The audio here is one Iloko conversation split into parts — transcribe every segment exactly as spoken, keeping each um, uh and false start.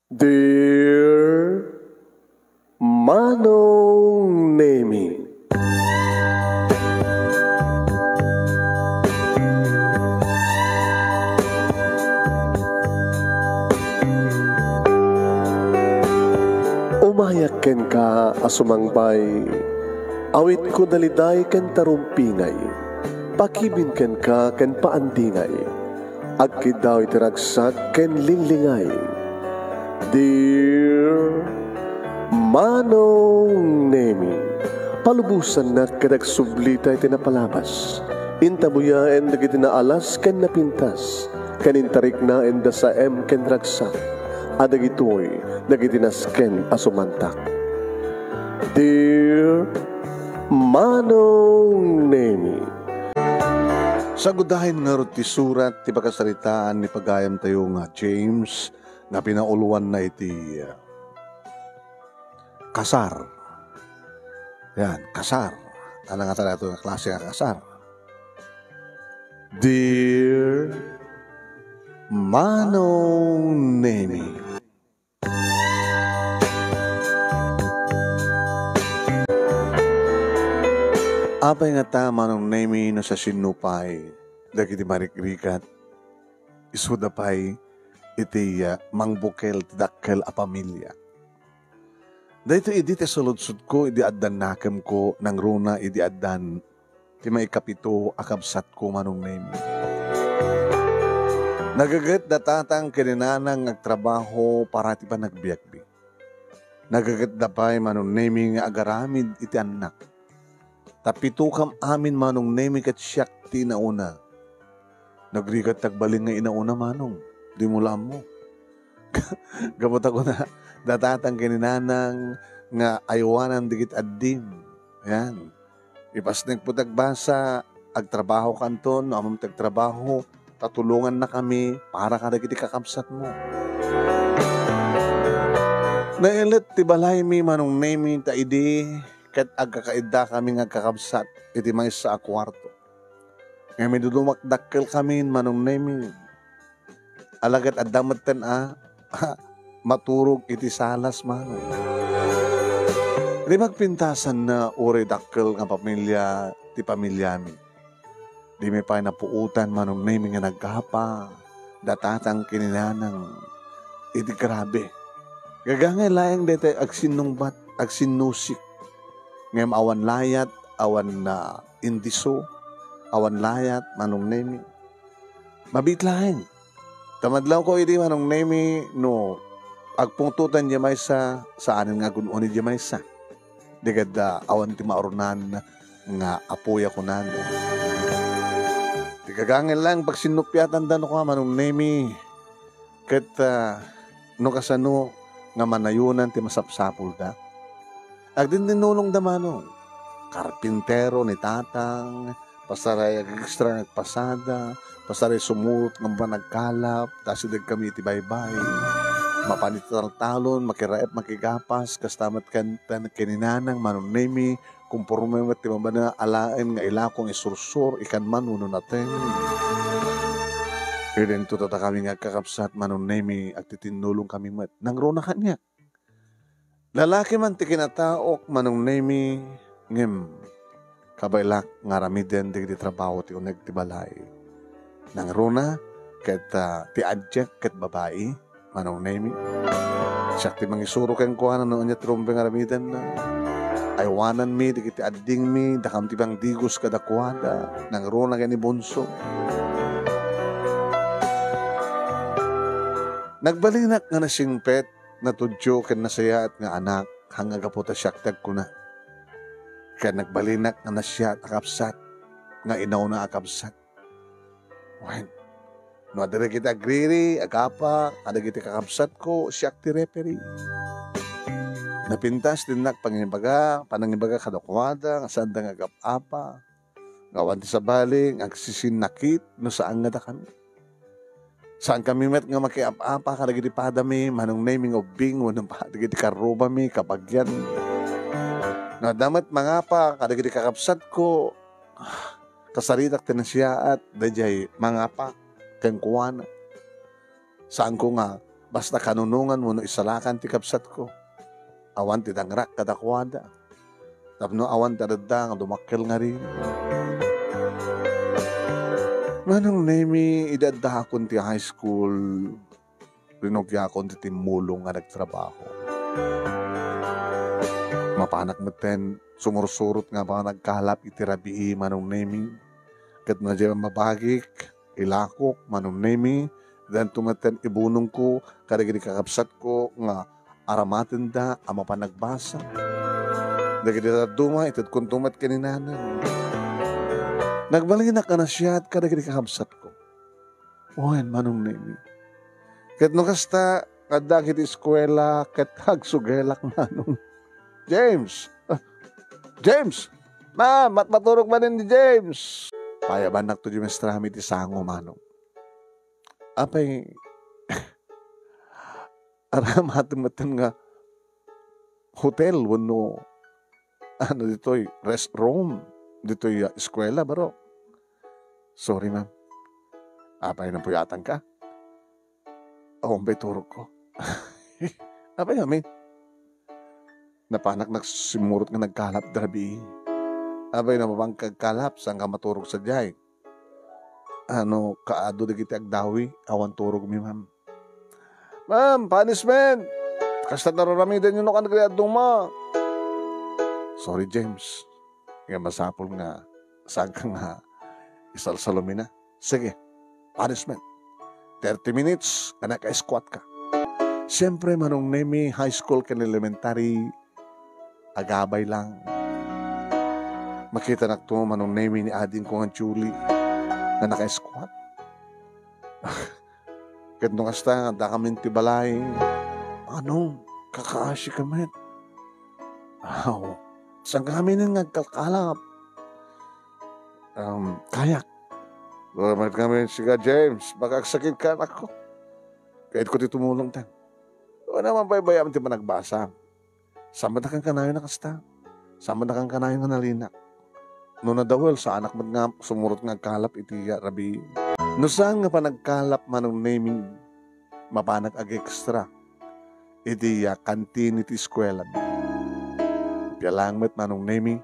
Dear Manong Nemi. Umayak kenka a sumangbay, awitko daliday ken tarumpingay, pakibin kenka ken paandingay. Agkiddaw iti ragsak ken linglingay. Dear Manong Nemi, palubosannak ket agsublita iti napalabas. Intabuyaen dagiti naalas ken napintas, ken intariknaenda saem ken ragsak. A dagitoy dagiti nasken a sumantak. Dear Manong Nemi. Sagudayen ngarud ti surat ti pakasaritaan ni pagayamtayo nga James nga pinauluanna iti, ah, kasar. Yan, kasar. Ano nga talaga ito nga klase nga kasar? Dear Manong Nemi. Apay ngata, Manong Nemi, no sa sinnupay dagiti marikrigat, isuda pay iti, ah, mangbukel ti dakkel a pamilia. Daytoy idi ti saludsodko idi addan nakemko nangruna idi addan ti maikapito a kabsatko, Manong Nemi. Nagaget da tatang ken ni nanang nga agtrabaho para ti panagbiagmi. Nagaget da pay, Manong Nemi, nga agaramid iti annak. Ta pito kam amin, Manong Nemi, ket siak ti inauna. Nagrigat ti agbalin nga inauna, Manong. Dimo la ammo. Gapu ta kuna da tatang ken ni nanang nga aywanan dagiti addim. Yan. Ipasnekmo ti agbasa, agtrabaho kanton, no ammom ti agtrabaho, ta tulongannakami para kadagiti kakabsatmo. Naillet ti balaymi, Manong Nemi, ta idi ket agkakaiddakami nga agkakabsat iti maysa a kuarto. Ngem idudumak dakkelkami, Manong Nemi. Alagad adda metten a maturog iti salas, Manong. Di magpintasanna uray dakkel nga pamilia ti pamiliami. Dimi pay napuotan, Manong Nemi, nga nagapa da tatang ken ni nanang iti grabe. Gagangay laeng daytoy agsinnungbat, agsinnusik. Ngem awan layat, awan na indiso, awan layat, Manong Nemi. Mabiit laeng. Ta madlawko idi, Manong Nemi, no agpungtotan diay maysa, saanen nga agun-uni diay maysa. Di ket, ah, awan ti maurnan nga apoya, kunana. Ti gagangay laeng pagsinnuppiatanda no kua, Manong Nemi. Ket, ah, no kasano nga manayonan ti masapsapulda. Agdindinulongda, Manong. Karpintero ni tatang, pasaray agekstra nga agpasada, pasaray sumurot nga panagkalap, ta asidegkami iti baybay. Mapan iti taltalon, makiraep, makigapas, kasta met ken, ken ni nanang, Manong Nemi, kumporme met ti mabalin alaen nga ilako nga isursor, ikan man wenno nateng. Idinto tatakami nga agkakabsat, Manong Nemi, agtitinnulongkami met. Nangruna kaniak. Lalaki man ti kinataok, Manong Nemi, ngem kabaelak nga aramiden dagiti trabaho ti uneg ti balay. Nangruna ket, ah, ti adiak ket babai, Manong Nemi. Siak ti mangisuro kenkuana no ania ti rumbeng aramidenna. Aywananmi dagiti addingmi, dakam ti mangdigos kadakuada, nangruna ken ni Bunso. Nagbalinak nga nasingpet, natudyo ken nasayaat nga anak, haan nga gapu ta siak ti agkuna. Ken nagbalinak nga nasayaat a kabsat, nga inauna a kabsat. Wen, no adda dagiti agriri, agapa, kadagiti kakabsatko, siak ti referee. Napintas ti innak pangibaga, panangibaga kadakuada, nga saanda nga agap-apa. Nga awan ti sabali nga agsisinnakit no saan nga dakami. Saankami met nga makiap-apa kadagiti padami, Manong Nemi, nga ubbing wenno pa dagiti karrubami, kabagian. No adda met mangapa kadagiti kakabsatko, kasaritak ti nasayaat, daydiay mangapa kenkuana. Saanko nga Basta kanunongan wenno isalakan ti kabsatko. Awan ti dangrak kadakuada. Tapno awan ti adda nga dumakkel ngarin. Manong Nemi, idi addaakon ti high school, rinugiakon ti timmulong nga nagtrabaho. Mapanak metten sumursurot nga panagkalap iti rabii, Manong Nemi. Ket no diay mabagik, ilakok, Manong Nemi, danto metten ibunongko kadagiti kakabsatko nga aramatenda a mapan nagbasa. Dagiti dadduma, itedkonto met ken ni nanang. Nagbalinak a nasiat kadagiti kakabsatko. Wen, Manong Nemi. Ket no kasta, adda iti eskuela, ket agsugelak, Manong. "James! Ah, James! Ma, mat-, maturog manen ni James!" Payabannakto diay maestrami iti sango, Manong. Apay, aramaten metten nga hotel wenno, ano, ditoy, restroom ditoy, ah, eskuela, baro. "Sorry, ma'am." "Apay, napuyatanka?" "Awan pay turogko." "Apay, amin?" Napanak nagsimurot nga nagkalap dita rabii. "Apay, no mapan kagkalap, saanka maturog sadiay?" "Ano, kaadu dagiti agdawi, awan turogmi, ma'am." "Ma'am, punishment! Kasta, araramidenyo no kano dagiti dadduma." "Sorry, James. Nga masapul nga saanka nga isalsalumina. Sige, punishment. Thirty minutes, anak, squat ka." Siyempre, Manong Nemi, high school ken elementary, agabay lang. Makitanakto, Manong Nemi, ni adingko nga Julie nga naka-squat. Ket no kasta, addakamin ti balay, "Ano, kakaasi ka met?" "Aw, saan kami nga agkalkalap?" "Um, kayak." "Salamat kami, sika, James. Baka agsakit ka, anakko. Kayatko ti tumulong ten." "Wen, naman, baybay-am ti panagbasa. Saan met a kankanayon a kasta? Saan met a kankanayon nga nalinak? No nadawel, saanak met nga sumurot nga agkalap iti rabii." No saan nga panagkalap, Manong Nemi, mapanak ag-extra iti, ah, kantin iti eskuela. Apay laeng met, Manong Nemi,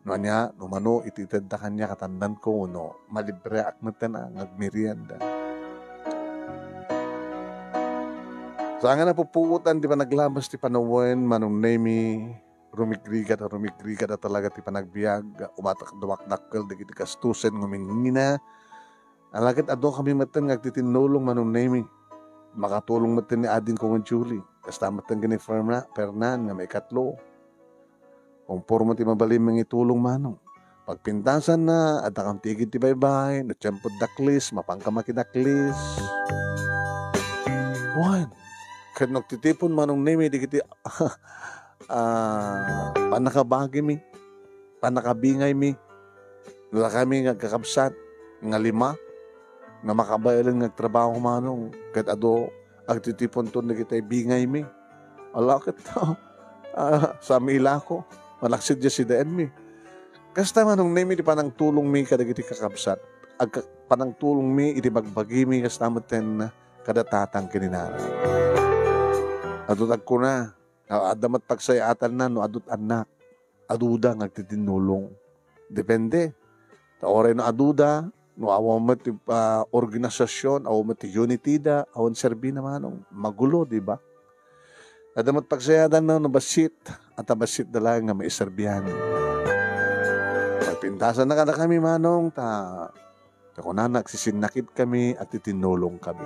no ania, no mano iti itedda kaniak a tandangko wenno malibreak metten a nga agmerienda. Saan nga napupuotan ti panaglabas ti panawen, Manong Nemi, rumigrigat a rumigrigat a talaga ti panagbiag, umatak-, dumakdakkel dagiti gastusen nga umingina. Ala ket adu kami metten nga agtitinnulong, Manong Nemi. Makatulong metten ni adingko nga Julie. Kasta metten ken ni Ferna-, Fernan nga maikatlo. Umporma ti mabalin mangitulong, Manong. Pagpintasanna, adda kam ti igid ti baybay, no tiempo daklis, mapanka makidaklis. Wen, ket no agtitipon, Manong Nemi, dagiti, ah, pannakabagimi, pannakabingaymi, dakami nga agkakabsat nga lima, nga makabaelan nga agtrabaho, Manong, ket adu agtitiponton dagiti bingaymi. Ala ket, ah, sami ilako, malaksid diay sidaenmi. Kasta, Manong Nemi, ti panangtulongmi kadagiti kakabsat, agka-, panangtulongmi iti bagbagimi, kasta metten kada tatang ken ni nanang. Adu ti agkuna, a-, adda met pagsayaatanna no adu ti annak, aduda nga agtitinnulong. Depende. Ta uray no aduda, no awan met ti, ah, organisasyon, awan met ti unity da, awan serbina, Manong, magulo, di ba? Adda met pagsayaatanna no bassit, ta bassit da laeng nga maiserbian. Pagpintasanna kadakami, Manong, ta Ta kunana, agsisinnakit kami, agtitinnulong kami.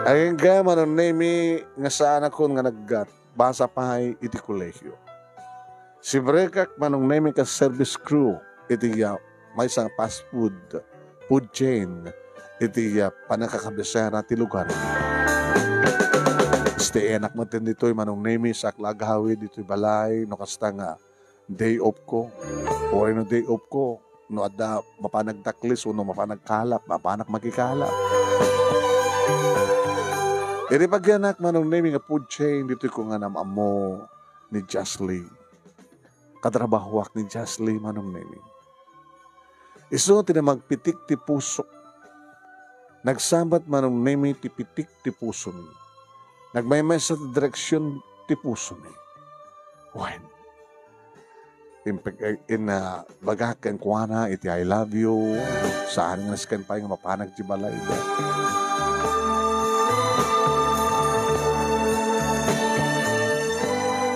Agingga, Manong Nemi, nga saanakon nga nagbasa pay iti kolehiyo. Sibrekak, Manong Nemi, kas service crew iti, ah, maysa nga fast food, food chain, iti, ah, pannakakabisera ti lugar. Stay enak met ditoy, Manong Nemi, saak la agawid ditoy balay, no kasta nga day off ko. Uray no day off ko, no adda mapan nagdaklis wenno mapan nagkalap, mapanak makikalap. Iti pagyanak, Manong Nemi, nga food chain, ditoy ko nga nam-ammo ni Jasly. Katrabahoak ni Jasly, Manong Nemi. Isu ti namagpitik ti pusok. Nagsabat, Manong Nemi, ti pitik ti pusomi. Nagmaymaysa ti direksion ti pusomi. Wen, impeg-, in, ah, bagak kenkuana iti "I love you." Saan nga nasken pay nga mapanak ti balay.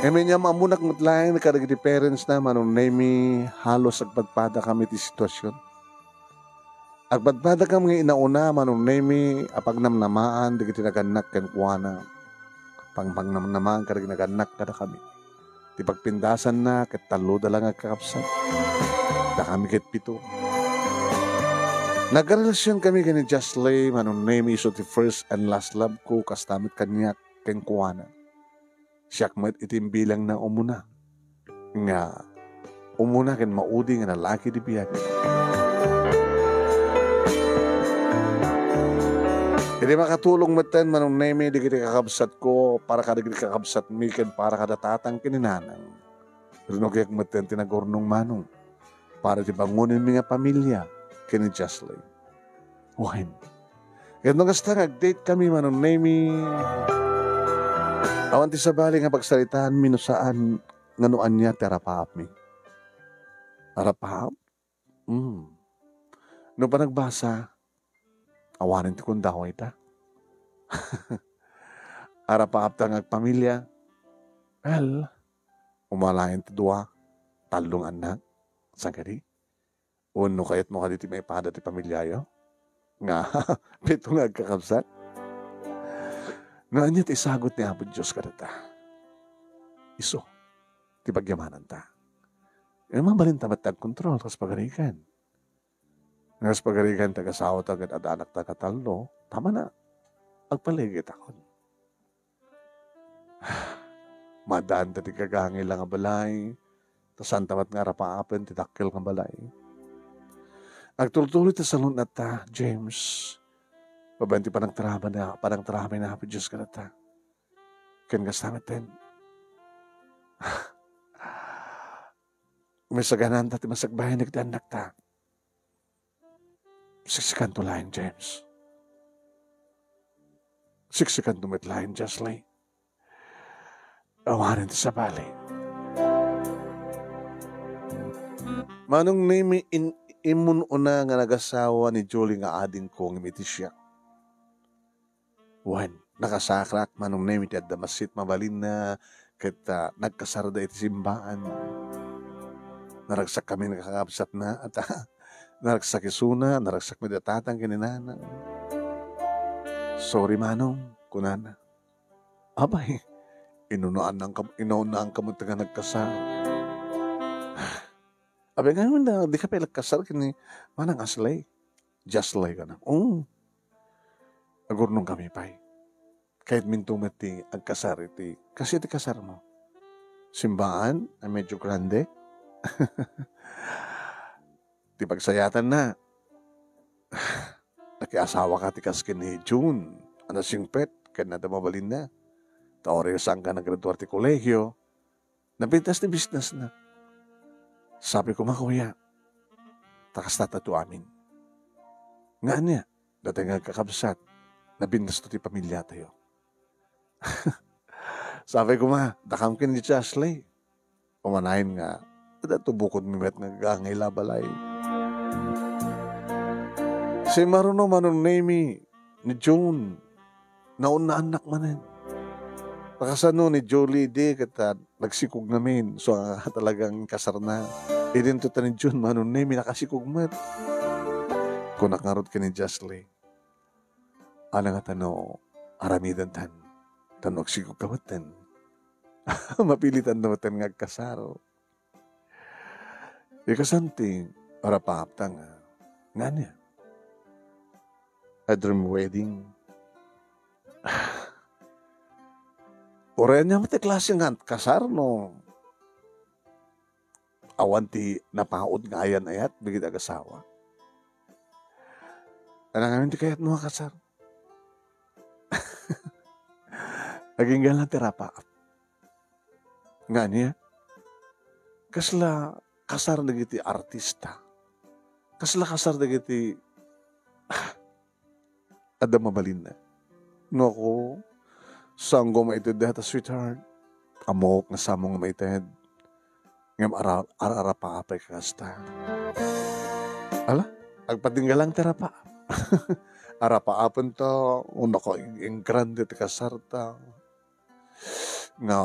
Ngem inyam-ammonak met laeng kadagiti parents na, Manong Nemi, halos agpadpadakami ti situasion. Agpadpadakam nga inauna, Manong Nemi, a pagnamnamaan dagiti nagannak kenkuana. Pangpangnamnamaan kadagiti nagannak kadakami. Ti pagpindasanna ket talloda la nga agkakabsat. Dakami ket pito. Nagkarelasionkami ken ni Jasley, Manong Nemi, isu ti first and last love ko, kasta met kaniak kenkuana. Siak met iti imbilangna umuna nga umuna ken maudi nga nalaki ti biag. Idi makatulong metten, Manong Nemi, dagiti kakabsatko, para kadagiti kakabsatmi ken para kada tatang ken ni nanang. Rinugiak metten ti nagurnong, Manong, para ti bangonenmi nga pamilia ken ni Jasley. Wen, ket no kasta nga agdate kami, Manong Nemi, awan ti sabali nga pagsaritaanmi no saan nga no ania ti arapaapmi. Arapaap? Mm. No panagbasa, awanen ti kundawa ita. Arapaapta nga agpamilia. Well, umalayen ti dua, tallo nga annak. Saan kadi? Wenno kayatmo kadi ti maipada ti pamiliayo nga pito nga agkakabsat? No ania ti isagut ni Apo Dios kadata, isu ti pagyamananta. Ngem mabalinta met ti agkontrol kas pagarigan. Kas pagarigan ti agasawata ket adda anakta nga tallo, tama na, agpaligitakon. Maaddaanta ti gagangayla nga balay, ta saanta met nga arapaapen ti dakkel nga balay. Agtultuloy ti salun-atta, James, babaen ti panagtarabana, panagtarabay ni Apo Dios kadata. Ken kasta metten, umisaganaanta ti masakbayan dagiti annakta. Siksikanto laeng, James. Siksikanto met laeng, Jasley. Awanen ti sabali. Manong Nemi, in-, immun una nga nagasawa ni Julie nga adingko ngem iti siak. Wen, nakasakrak, Manong Nemi, ti adda massit mabalinna ket, ah, nagkasarda iti simbaan. Naragsakkami nga kakabsatna, at, ah, naragsak isuna, naragsak met a tatang ken ni nanang. "Sorry, Manong," kunana. "Abay, inunaanka, inunaanka met nga nagkasar." "Abay, ngamin da, dika pay nagkasar ken ni Manang Asley?" "Jasley," kana. "Oo." Agurnongkami pay. Kayatminto met ti agkasar iti, kas iti kasarmo. Simbaan a medyo grande. Ti pagsayatanna, nakiasawaka ti kas ken ni June a nasingpet ken adda mabalinna. Ta uray saanka naggraduar ti kolegio, napintas ti businessna. Sabi koma, kuya, ta kastatato amin. Nga ania, datay nga agkakabsat, napintasto ti pamiliatayo. Sabi koma, dakam ken ni Jasley. Umanayon nga, adda to bukodmi met nga gagangay la balay. Simmaruno, Manong Nemi, ni June, naunnaannak manen. Pakasano ni Julie idi ket, ah, nagsikog ngamin, so, ah, talagang kasarna. Idinto ta ni June, Manong Nemi, nakasikog met. Kunak ngarud ken ni Jasley, "Ala nga tano aramidentan, tano agsikog ka metten. Mapilitan na metten nga agkasar." Ikasan ti arapaapta nga, nga ania? A dream wedding. Uray ania met ti klase nga kasar no awan ti napaut nga ayan-ayat dagiti agasawa. Ania ngamin ti kayatmo a kasar? Agingga lang ti rapaap. Nga ania? Kasla kasar dagiti artista. Kasla kasar dagiti, ah, Adda mabalinna. No, ako, saanko maited dayta, sweetheart. Ammok nga saanmo nga maited. Ngem ara-, ar-arapaapay ka kasta. Ala, agpatingga lang ti arapaap. Arapaapenta, no, ako, ing-, ingrande ti kasarta. Nga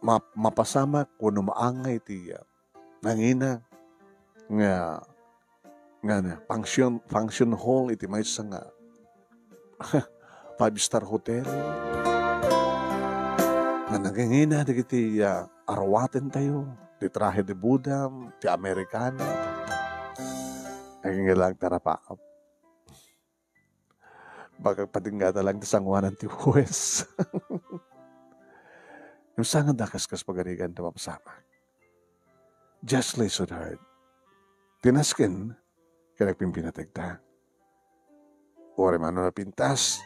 ma-, mapasamak wenno maangay ti, ah, nangina nga, nga na, function, function hall iti maysa nga five-star hotel. Nga nangingina dagiti, ah, aruatentayo, ti trahe de boda, ti Amerikana. Nangingina lang ti arapaap. Baka patinggata lang ti sangoanan ti huwes. Ngem saan nga dakes kas pagarigan ta mapasamak. Just lay, sweetheart. Ti nasken, ket agpimpinategta. Uray mano napintas,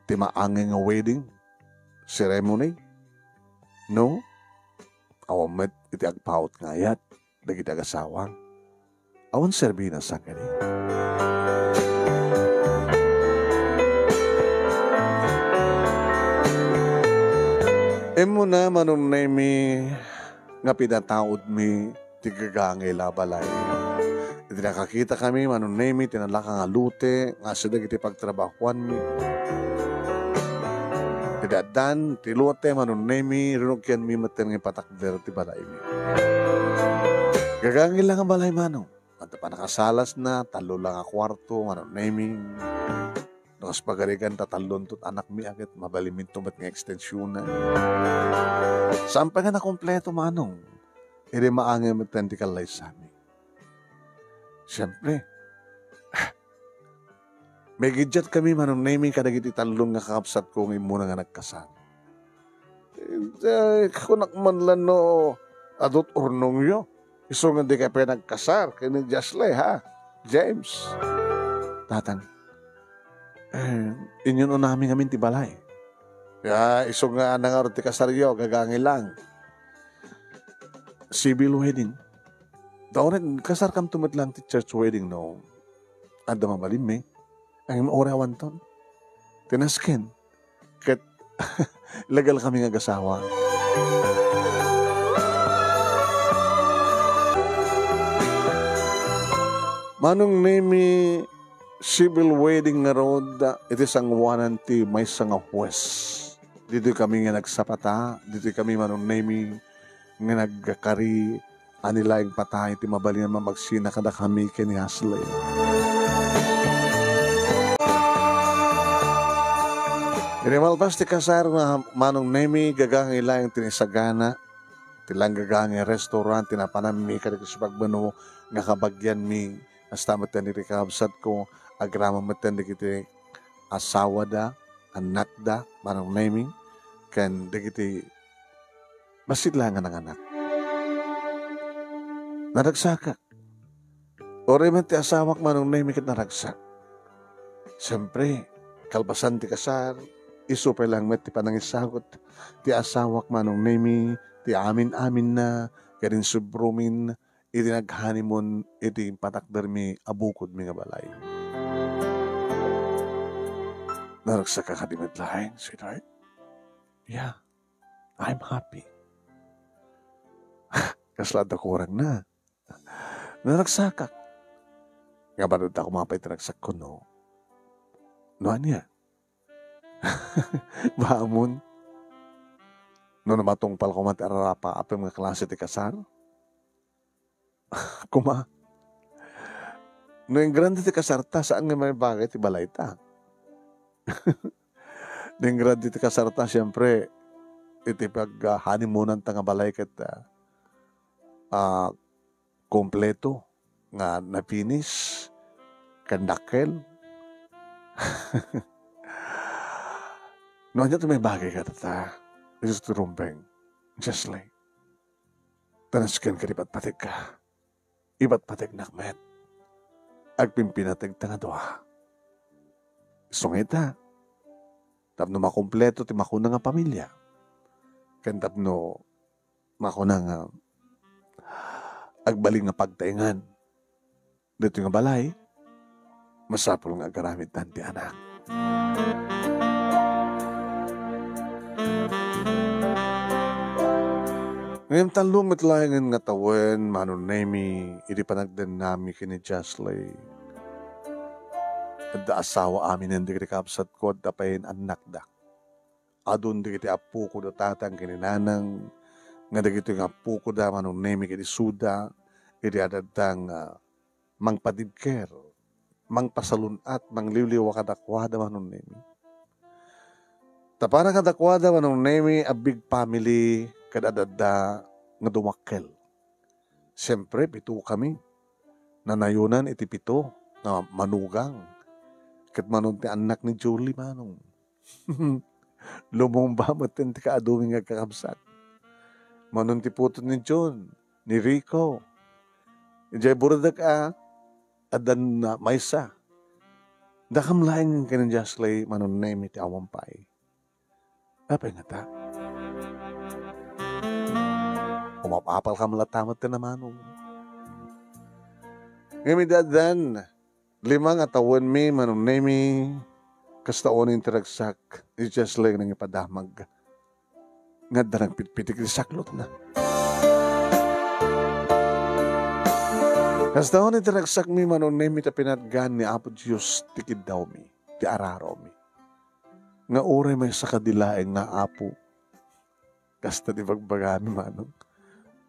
ti maangay nga wedding ceremony, no? Awan met iti agpaut nga ayat dagiti agasawa. Awan serbina saan kadi. Immuna, Manong Nemi, nga pinataudmi ti gagangay la a balay. Iti nakakitakami, Manong Nemi, ti nalaka nga lote nga asideg iti pagtrabahuanmi. Iti addan ti lote, Manong Nemi, rinugyanmi metten nga ipatakder ti balaymi. Gagangay la nga balay, Manong. Adda pannakasalasna, tallo la nga kuarto, Manong Nemi. No kas pagarigan ta tallonto ti anakmi a ket mabalinminto met nga ekstensionan. Saan pay nga nakompleto, Manong, idi maangay metten ti kallaysami. Siempre, migiddiatkami, Manong Nemi, kadagiti tallo nga kakabsatko nga immuna nga nagkasar. Eh, kunak man la no, adu ti urnongyo. Isu nga dikay pay nagkasar ken ni Jasley, ha, James? Tatang, eh, inyon unami ngamin ti balay. Ya, isu nga nangarud ti kasaryo, gagangay lang. Civil wedding. Daw rin, kasarkamto met lang ti church wedding, no? Adda mabalinmi. Ang uray awanton. Ti nasken. Ket legal kami nga agasawa. Manong Nemi, civil wedding ngarud iti sangoanan ti maysa nga huwes. Ditoy kami nga nagsapata, ditoy kami, Manong Nemi, nga nagkari a ni laeng patay ti mabalin a mamagsina kadakami ken ni Jasley. Idi malpas ti kasar, Manong Nemi, gagangay laeng ti naisagana ti langgagangay restaurant ti napananmi kadagiti subagbano nga kabagianmi, kasta met ti kakabsatko, agraman met dagiti asawada, annakda, Manong Nemi, ken dagiti bassit laeng a nanganak. Naragsakak. Uray met ti asawak, Manong Nemi, ket naragsak. Siempre, kalpasan ti kasar, isu pay laeng met ti panangisagut ti asawak, Manong Nemi, ti amin-aminna, ken insubromin iti nag-honeymoon iti impatakdermi a bukodmi nga balay. Naragsakka kadi met laeng, sweetheart? Yeah, I'm happy. Kasla adda kurangna. Naragsakak. Nga banadta koma pay ti ragsakko, no? No ania? Baamon. No, namatungpal koma ti ararapaapem nga klase ti kasar? Koma. No ingrande ti kasarta, saan nga maibagay ti balayta? No ingrande ti kasarta, siempre, iti pag, ah, honeymoonanta nga balay ket, ah, ah, kompleto nga na-finish ken dakkel. No ania ti maibagay kadata, isu ti rumbeng, Jasley. Ta nasken ket ipatpategka. Ipatpategnak met. Agpimpinategta nga dua. Isu nga ita, tapno makompleto ti makuna nga pamilia, ken tapno makuna nga agbalin nga pagtaengan ditoy nga balay, masapul nga agaramidtan ti anak. Ngem tallo met laengen nga tawen, Manong Nemi, idi panagdennami ken ni Jocelyn. Adda asawa aminen dagiti kabsatko, adda pay annakda. Adun dagiti appokoda, tatang ken ni nanang, nga dagitoy nga appokoda, Manong Nemi, ken isuda, idi adda nga mangpadibker, mangpasalun-at, mangliwliwa kadakuada, Manong Nemi. Ta para kadakuada, Manong Nemi, a big family, ket adda nga dumakkel. Siempre, pito kami. Nanayonan iti pito nga manugang. Ket Manong, ti annak ni Julie, Manong. Lumumba met ti kaadumi nga agkakabsat. Manong, ti putod ni John, ni Rico. Idiay Borodec a, addan maysa. Dakam laeng ken ni Jocelyn, Manong Nemi, ti awan pay. Apay ngata? Umapapal kam latta met ken ni Manong. Ngem idi addan lima nga tawenmi, Manong Nemi, kasta unay ti ragsak, ni Jocelyn nangipadamag nga adda nagpitpitik ti saklotna. Kasta unay ti ragsakmi, Manong Nemi, ta pinatgan ni Apo Dios ti kiddawmi, ti araromi. Nga uray maysa kadi laeng nga Apo. Kasta ti bagbagami, Manong.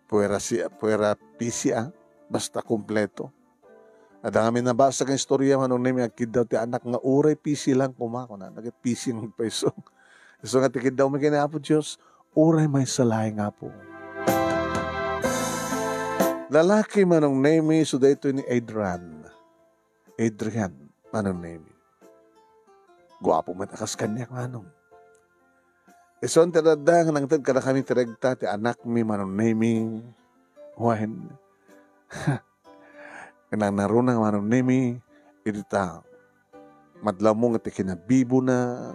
Puera si, puera P C, ah. Basta kompleto. Adda ngamin nabasa nga istorya, Manong Nemi, agkiddaw ti anak nga uray P C lang koma, kuna. Nagit P C nga agpayso. Isu nga ti kiddawmi ken ni Apo Dios, uray maysa laeng, Apo. Lalaki, Manong Nemi, isu daytoy ni Adrian. Adrian, Manong Nemi. Guapo met a kas kaniak, Manong. Isu ti adda nga nangted kadakami ti regta ti anakmi, Manong Nemi. Wen, nangnaruna, Manong Nemi, idi ta madlawmo nga ti kinabibona,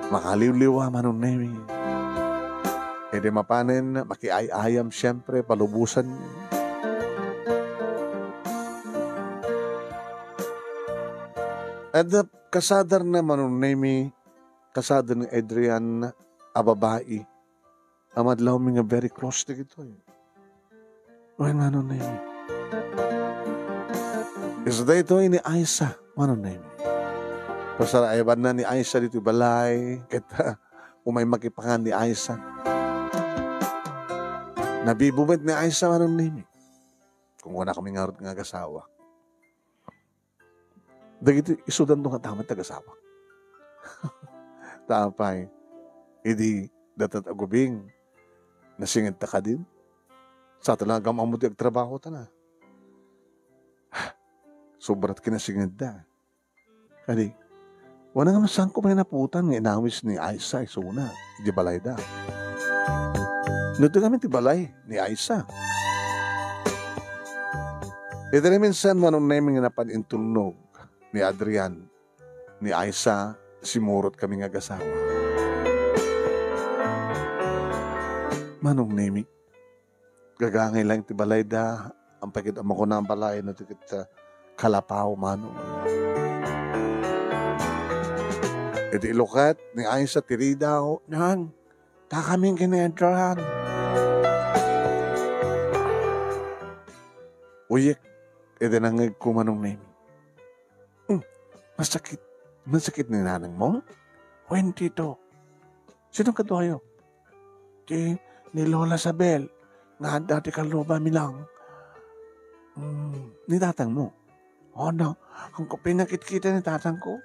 makaliwliwa, Manong Nemi. Idi mapanen, makiay-ayam, siempre, palubosan. Adda kasadarna, Manong Nemi, kasada ni Adrian a babai a madlawmi nga very close dagitoy. Wen, Manong Nemi. Isu daytoy ni Aisa, Manong Nemi. Pasaraayabanna ni Aisa ditoy balay, ket, ah, umay makipangan ni Aisa. Nabibo met ni Aisa, Manong Nemi. Kung kunakami ngarud nga agasawa. Dagiti isudanto nga tamet ti agasawa. Ta apay, idi datat agubing, nasingedta kadin? Sa talaga ammo ti agtrabaho ta na. Sobrat kinasingedda. Kadi, wana nga masanko pay naputan nga inawis ni Aisa isuna, iti balayda. Nuteng amin ti balay ni Aisa. Iti naminsan, Manong Nemi, nga napan intulnog ni Adrian, ni Aisa, simurot kami nga agasawa. Manong Nemi, gagangay lang ti balayda, ampay ket ammo kuna a balay no ti ket, ah, kalapaw, Manong. Iti ilukat ni Aisa ti ridaw, "Nang, takamin ken ni Adrian." Uyek, iti nangngegko, Manong Nemi. Hmm, masakit, masakit ni nanangmo? Wen, Tito. Sino kaduayo? Ti ni Lola Sabel, nga adda ti kalubami lang. Hmm, ni tatangmo? Ano, ang ko pinakitkita ni tatangko?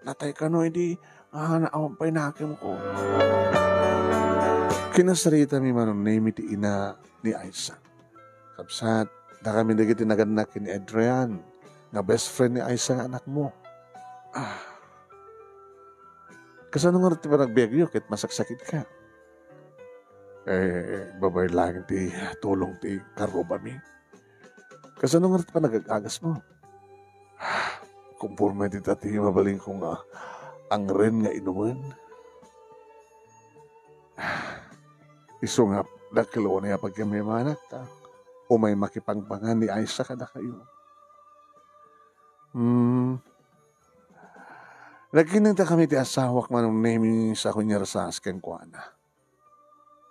Natay kano idi, ah, naawan pay nakemko. Kinasarita mi, Manong Nemi, ti ina ni Aisa. Kabsat, dakami dagiti nagannak ken ni Adrian, nga best friend ni Aisa nga anakmo. Ah. Kasano nga ti panagbiagyo ket masaksakitka? Eh, babaen laeng ti tulong ti karrubami. Kasano nga ti panagag-agasmo? Kumporme dita ti mabalinko nga angren nga inumen. Isu nga dakkel unay a pagkammayanak ta umay makipangpangan ni Aisa kadakayo. Hmm. Nagkinenta kami ti asawak, Manong Nemi, sa kunyar sa kenkuana.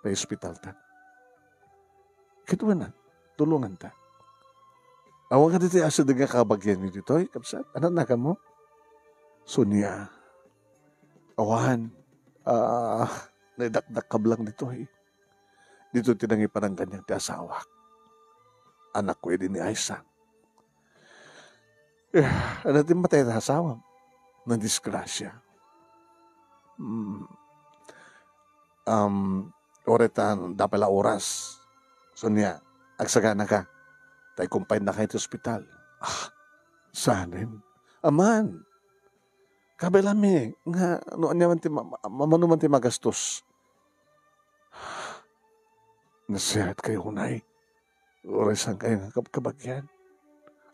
Paispitalta. Ket wen, tulonganta. Awan kadi ti asideg nga kabagianyo ditoy, kabsat? Ania ti naganmo? Sonia. Awan. Ah, naidakdakkel lang ditoy. Ditoy ti nangipanang kaniak ti asawak. Anakko idi ni Aisa. Eh, ania ti matay ti asawam? Nadisgrasya. Hmm. Um, uray ta adda pay la oras. Sonia, agsaganaka. Ta ikumpaydaka iti ospital. Ah, saanen? Aman. Kabaelanmi nga no ania man ti ma-, ma-, mano man ti magastos. Nasayaat kayo, unay. Uray saan kayo nga kab-, kabagian.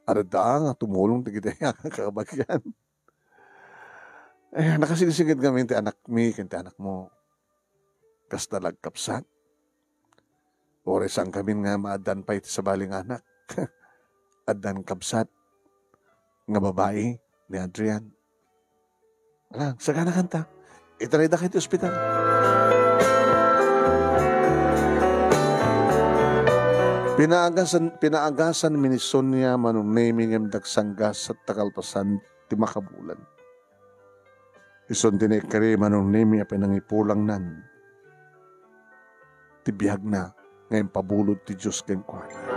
Adda nga tumulong dagiti nga kabagian. Eh, nakasingsinged ngamin ti anakmi ken ti anakmo. Kasta la, kabsat. Uray saan ngamin nga maaddaan pay ti sabali nga anak. Addan kabsat nga babai ni Adrian. Ala, saganakanta. Itaraydaka iti ospital. Pinaagasan, pinaagasanmi ni Sonia, Manong Nemi, ngem dagsanggasat ta kalpasan ti makabulan. Isun ti naikkari, Manong Nemi, a pinangipulangnan ti biagna nga impabulod ti Dios kenkuana.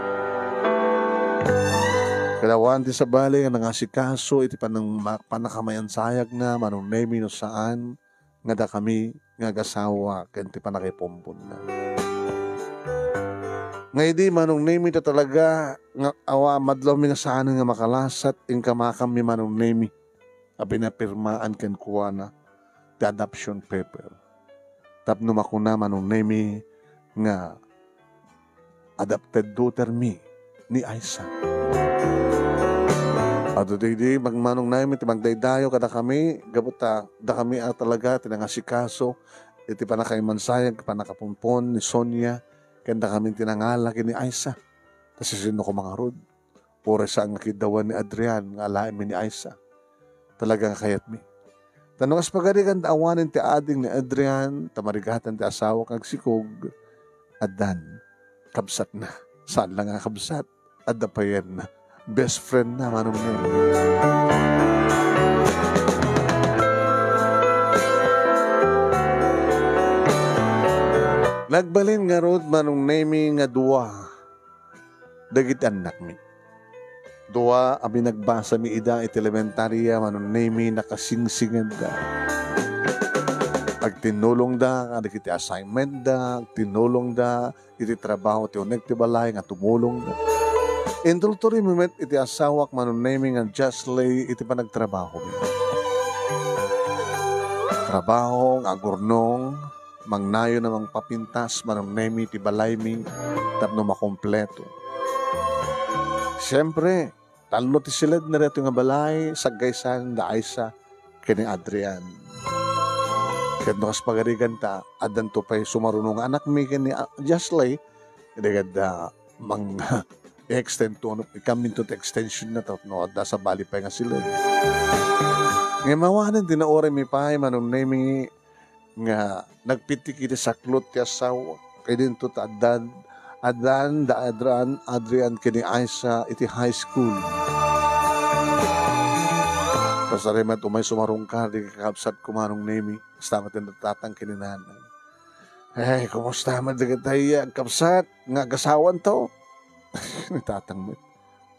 Ket awan ti sabali nga nangasikaso iti panang-, ma-, pannakamayansayagna, Manong Nemi, no saan nga dakami nga agasawa ken ti pannakipumpuonna. Nga idi, Manong Nemi, ta talaga nga awan, madlawmi nga saanen nga makalasat, inka makanmi, Manong Nemi, a pinapirmaan kenkuana ti adoption paper. Tapno makuna, Manong Nemi, nga adopted daughter mi ni Aisa. Adu daydi, Manong Nemi, ti magdaydayaw kadakami, gapu ta dakami a talaga ti nangasikaso iti pannakaimansayag, pannakapumpon ni Sonia, ken dakami ti nangala ken ni Aisa. Ta sisino koma ngarud? Uray saan nga kiddawan ni Adrian nga alaenmi ni Aisa. Talaga nga kayatmi. Ta no kas pagarigan ta awanen ti ading ni Adrian, ta marigatan ti asawa nga agsikog, addan kabsatna. Saan la nga kabsat, adda payenna. Best friend na, Manong Nemi. Nagbalin ngarud, Manong Nemi, nga dua dagiti annakmi. Dua a binagbasami ida iti elementaria, Manong Nemi, nakasingsingedda. Agtinnulongda kadagiti assignmentda, agtinnulongda iti trabaho ti uneg ti balay nga tumulongda. Intultuloymi met iti asawak, Manong Nemi, nga Jasley iti panagtrabaho. Trabaho nga agurnong, mangnayon a mangpapintas, Manong Nemi, ti balaymi tapno makompleto. Siempre, tallo ti siledna daytoy nga balay, saggaysaen da Aisa ken ni Adrian. Ket no kas pagarigan ta, addanto pay sumaruno nga anakmi ken ni, ah, Jasley, idi adda mang-, i-extend to, ano, ikaminto ti extension na to, no, adda sabali pay nga siled. Ngem awanen ti nauraymi pay, Manong Nemi, nga nagpitik iti saklot ti asawa. Kay dinto ta addan, addan da Adrian, Adrian ken ni Aisa iti high school. Kasari met umay sumarungkar di kakabsat ko, Manong Nemi. Kasta met ti natatang ken ni nanang. Ay, kumusta met dagiti agkabsat nga agasawanto? Ni tatang met.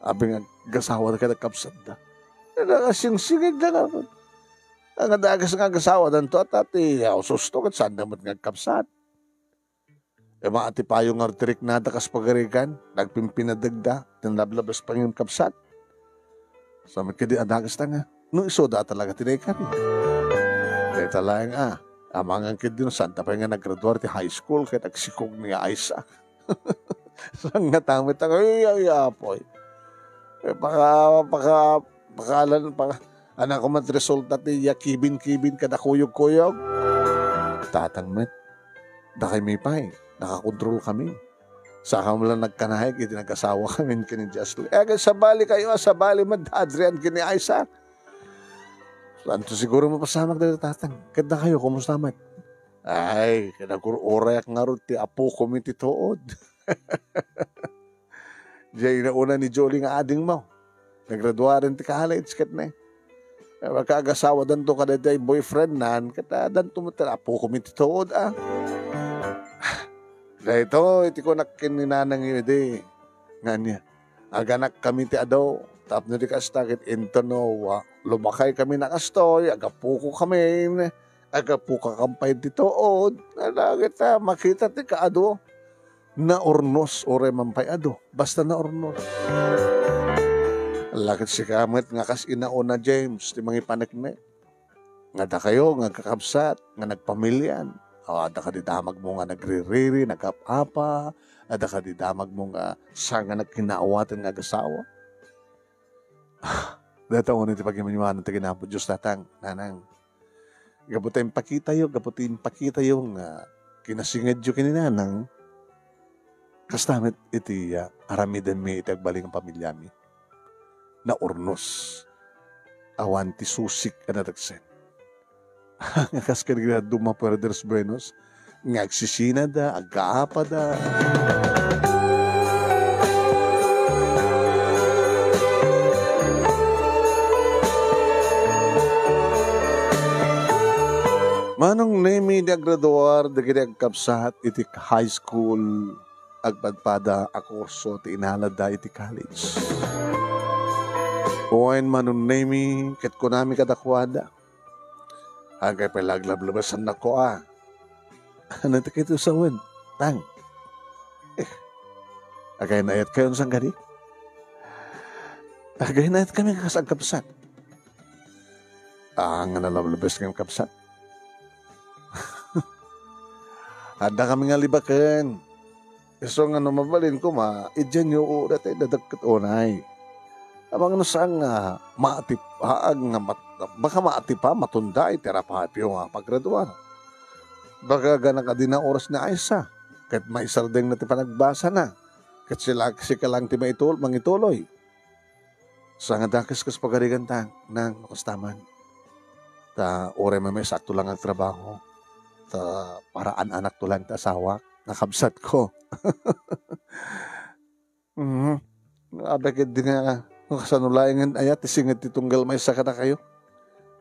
Abi nga agasawa da ket agkabsat da. Nakasingsinged da nga. Nga dagas nga agasawa danto, at ati, ya, ususto, ket saan da met nga agkabsat. E, ma, ati payo nga ti riknada kas pagarigan, nagpimpinadeg da, tinlablabas pa ngem kabsat. Sa met kadi adagas ta nga, no isu da talaga ti naikari. Dayta laeng, a, amangan ket di no saan ta pay nga naggraduar ti high school, ket agsikog ni Aisa. Saan nga tamet, ay, ay, apoy. E, paka-, paka-, pakalan, paka-, anak ko man resulta ti ya kibin-kibin kada kuyog-kuyog. Tatang met, dakami pay, nakakontrol kami. Saka man lang nagkanayek iti nagasawa kami ken ni Jocelyn. Eh, sabali kayo, ah, sabali man da Adrian ken ni Aiza. Santo siguro mapasamak dagiti tatang. Ket dakayo, kumusta met? Ay, kinagur-urayak ngarud ti apokon iti tuod. Diay inauna ni Jolie nga adingmo. Nagraduaren ti college ket ne. Eh, makaagasawadanto kadagiti boyfriendnan, ket, ah, danto met ti apokon iti tuod, ah. Daytoy ti kunak ken ni nanangyo idi. Nga ania? Aganakkami ti adu. Tapno di kasta ket intono, ah, lumakaykami a kastoy, agapokokami, agapokakam pay ti tuod. Ala ket, ah, makita ti kaadu. Naurnos, uray man pay adu. Basta naurnos. Ala ket sika met nga kas inauna, James, ti mangipaneknek. Nga dakayo nga agkakabsat, nga nagpamilian. O, adda kadi damagmo nga nagririri, nagap-apa, adda kadi damagmo nga saan nga nagkinaawaten nga agasawa. Dayta unay ti pagimanyuanan ti ken Apo Dios, tatang, nanang. Gapu ta impakitayo, gapu ti impakitayo nga kinasingedyo ken ni nanang, kasta met iti, ah, aramidenmi iti agbalin nga pamiliami. Naurnos. Awan ti susik a nadagsen. Nga kas kadagiti dadduma, Brothers Buenos, nga agsisinada, agkaapada. Manong Nemi, di agraduar dagiti agkabsat iti high school, agpadpada a kurso ti inaladda iti college. Wen, Manong Nemi, ket kunami kadakuada, "Agay pay la aglablabasannak ko, a." "Ano ti kayto sawen, Tang?" "Eh, agay naayat kayo, saan kadi?" "Agay naayat kami kas agkabsat." "Ah, nga nalablabes nga agkabsat?" "Adda kami nga libaken. Isu nga no mabalin koma, idianyo uray dagket unay. Amangan no saan nga maatip-, haag nga mat-, baka maatipa, matunda iti arapaapyo nga paggraduar. Baka ganak a dina oras ni Aiza, ket maisardengna ti panagbasana, ket sila, sika lang ti maitul-, mangituloy." Sa nga dakes kas pagarigan ta, nang, no kasta man. Ta uray mamaysa, adtoy lang agtrabaho. Ta para an-anakto lang ti asawak, nga kabsatko. Mhm. Apay ket di nga, no kasano laengen aya ti singed ti tunggal maysa kadakayo?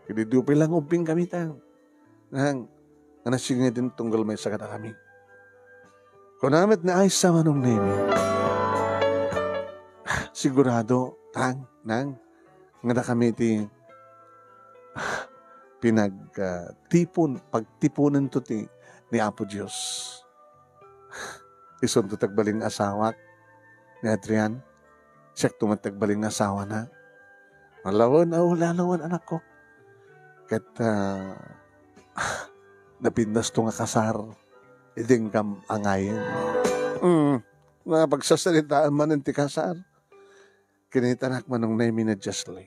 Ket idi pay lang ubbing kami, tang. Nang, nga nasingeden tunggal maysa kadakami. Kuna met ni Aiza, Manong Nemi. Sigurado, tang, nang, nga dakami ti pinag, ah, tipon, pagtiponento ti ni Apo Dios. Isunto ti agbalin nga asawak ni Adrian. Siakto met ti agbalin nga asawana. Alawen, a, wala alawen, anakko. Ket, ah, napintasto nga kasar. Idi inkam angayen. Mm. Napagsasaritaan manen ti kasar. Kinitanak, Manong Nemi, ni Jesly.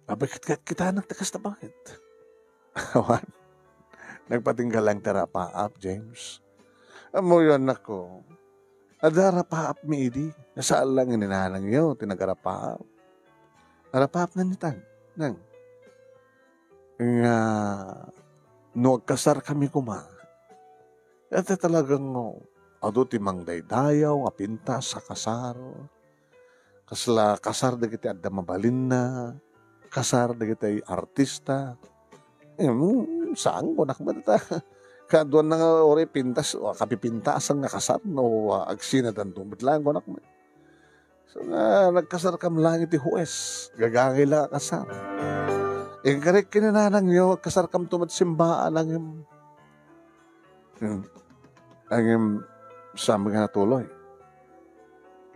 Apay ket, ket kitanak ti kasta, baket? Awan. Nagpatingga lang ti arapaap, James. Ammoyo, anakko. Adda arapaapmi idi. Saan lang ni nanangyo ti nagarapaap. Arapaap na ni tang, nang. Nga, no agkasarkami koma, ket talagang, no, adu ti mangdaydayaw nga pintas a kasar. Kasla kasar dagiti adda mabalinna, kasar dagiti artista. Em, saan, kunak met ta. Kaduan na nga uray pintas, o, kapipintasan nga kasar, no, ah, agsinadanto met laeng, kunak met. So nga, nagkasarkam laeng iti hues, gagangay la a kasar. Inkarek ken ni nanangyo, agkasarkamto met simbaan, ngem Hmm. Ngem, saan nga natuloy?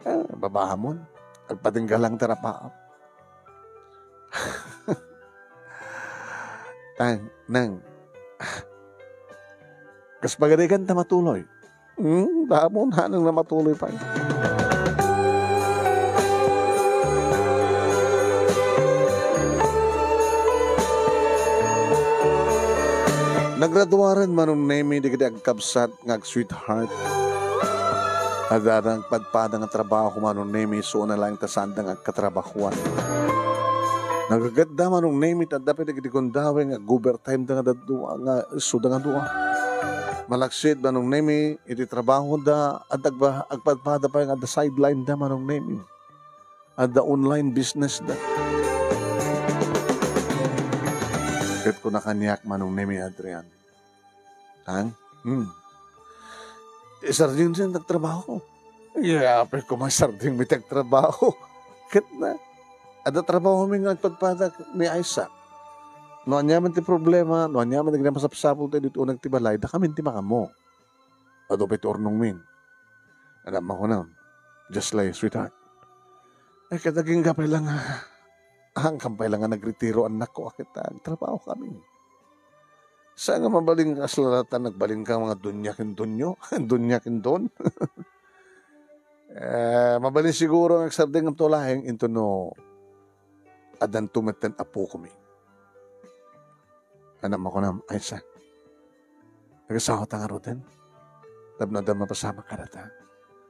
Ah, babahamon. Agpatingga lang ti arapaap. Tang, nang. Kas pagarigan ta matuloy. Hmm, damo, hanang na matuloy pay. Nagraduaren, Manong Nemi, dagiti agkabsat nga ag-sweetheart. Adda nagpadpada nga trabaho, Manong Nemi, isu na laeng ta saanda nga agkatrabahoan. Nagagatda, Manong Nemi, ta adda pay dagiti gundaway nga ag-overtime da nga daddua, nga isuda nga dua. Malaksid, Manong Nemi, iti trabaho da, adda agba-, agpadpada pay nga adda sideline da, Manong Nemi. Adda online business da. Ket kuna kaniak, Manong Nemi, Adrian. Ang? Hmm. Ti sarding ti nagtrabaho. Ya, apay koma sarding mi ti agtrabaho. Ket na, adda trabaho mi nga agpadpada ni Isaac. No aniaman ti problema, no aniaman ti masapsapul ti ditoy uneg ti balay, dakamin ti makaammo. Adu pay ti urnong min. Anak, makunam, just like, sweetheart. Ay, kadagingga pay lang, ah, hangkan pay lang nga nagretiro, anak ko, akit, ah, trabaho kami. Sa nga mabalin ka, kasla ta nagbalin ka mga dunya ken dunyo, dunya ken don. Eh, mabalin siguro nga agsardeng to laeng into no addanto metten apo kami. Anak, makunam, ay sa. Nagasawa ta ngaruden. Tapno adda mapasamak kadata.